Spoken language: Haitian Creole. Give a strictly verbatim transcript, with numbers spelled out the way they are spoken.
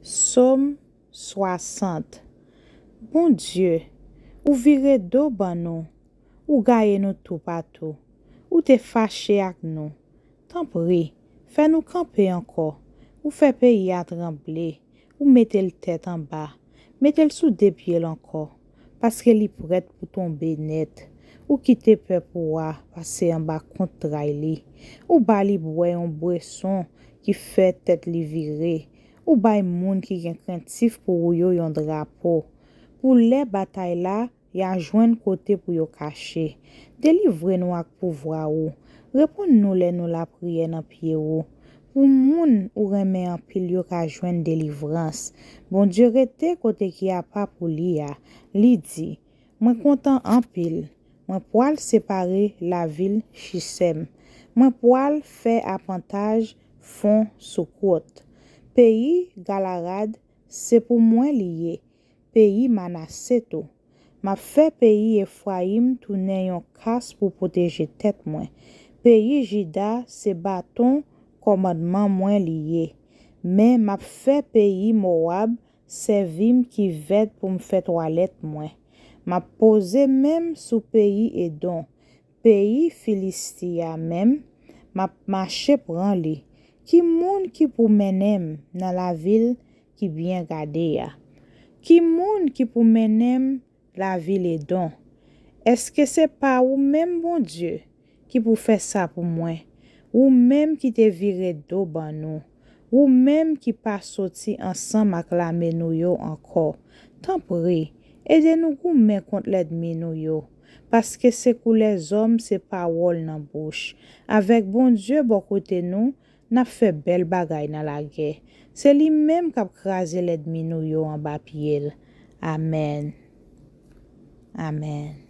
Sòm swasant. Bondye, ou vire do ban nou, ou gaye nou toupatou, ou te fache ak nou. Tanpri, fè nou kanpe ankò, ou fè peyi a tranble, ou mete l tèt anba, mete l sou de pye l ankò, paske li prèt pou tonbe nèt. Ou kite pèp ou a pase anba kont tray li. Ou ba li bwè yon bweson ki fè tèt li vire. Ou bay moun ki gen krentif pou ou yo yon drapo. Pou lè batay la, y a jwenn kote pou yo kache. Delivre nou ak pouvwa ou. Reponn nou lè nou lapriyè nan pye ou. Pou moun ou renmen anpil yo ka jwenn delivrans. Bondye rete kote ki apa pou li a. Li di, mwen kontan anpil. Mwen pwal separe lavil Chisèm. Mwen pwal fè apantaj fon Soukot. Peyi Galarad se pou mwen li ye, peyi Manase tou. M ap fè peyi Efrayim tounen yon kas pou pwoteje tèt mwen. Peyi Jida se baton kòmandman mwen li ye. Men m ap fè peyi Mowab sèvi m kivèt pou m fè twalèt mwen. M ap poze men m sou peyi Edon, peyi Filisti a menm, m ap mache pran li. Ki moun ki pou mennen m nan lavil ki byen gade a? Ki moun ki pou mennen m lavil Edon? Èske se pa ou menm, Bondye, ki pou fè sa pou mwen? Ou menm ki te vire do ban nou, ou menm ki pa soti ansanm ak lame nou yo ankò. Tanpri, ede nou goumen kont lènmi nou yo, paske sekou lèzòm se pawòl nan bouch. Avèk Bondye bò kote nou, n ap fè bèl bagay nan lagè. Se li menm k ap kraze lènmi nou yo anba pye l. Amèn. Amèn.